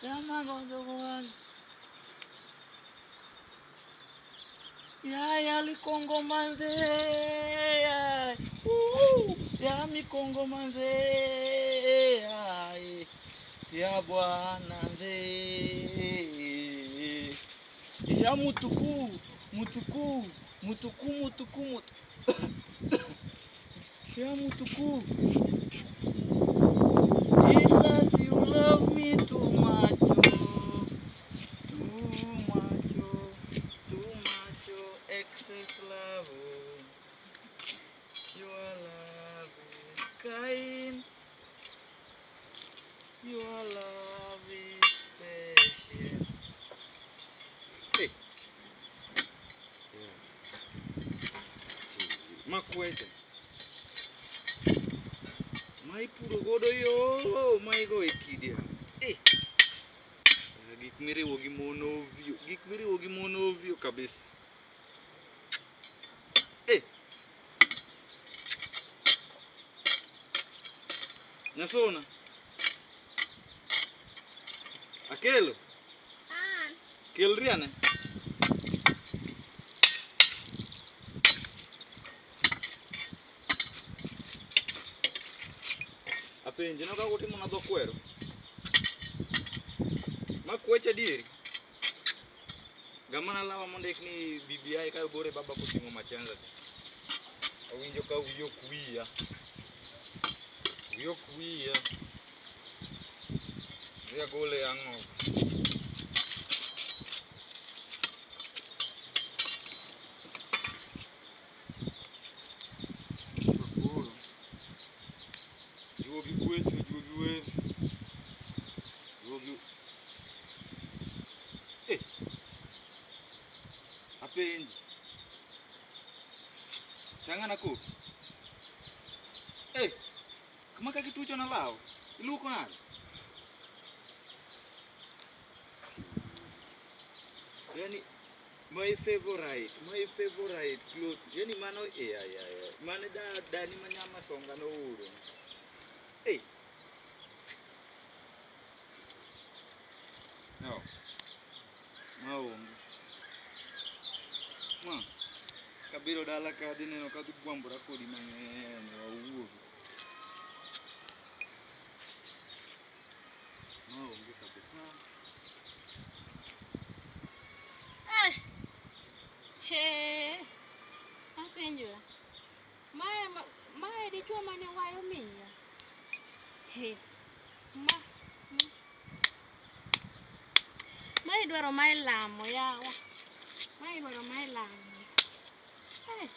Ya magonjo Ya ya likongo manze ya. Ya mikongo manze ya. Ya bwana nze. Ya mutuku, mutuku, mutuku, mutuku, mutuku. Ya mutuku. Jesus, you love me too much. Oh. Too much, oh. Too much, oh. Excess love. Oh. Your love is kind. Your love is patient. Hey. Yeah. Makwete. Ma ipuro godo yo, ma igo e kidia. Eh. Gik miriwo gi mon ovyo, gik miriwo gi mon ovyo kabisa. Eh. Nyasona. Akelo. An. Kelri ane. Apenje no kaka utimo na dho kwero. Ma kwech adieri. Gamana lawa mondik ni BBI ka ogore baba koting'o machenza cha. Awinjo ka wiya ok wiya. Wiya ok wiya. Dhi agole e hangover. Koro juogi gwecho, juogi wer. Juogi Eh. Apenji. Tang'ana kopi. Eh. Kama kaka itucho na law. Iluoko nade? Yani my favorite clothes. Yani mano eh ay ay. ay. Mano da dani manyama songa nooro. Eh. No. Ma onge. Ma. Kabiro dala ka adhi neno ka adhi gwambora kodi mang'eny wawuogi. Ma onge kabisa. Eh. He. Apenjora. Mae mae dichuo mane wayo miya. He. Ma. Mae idwaro mae lamo yawa. Mae idwaro mae lamo. Eh.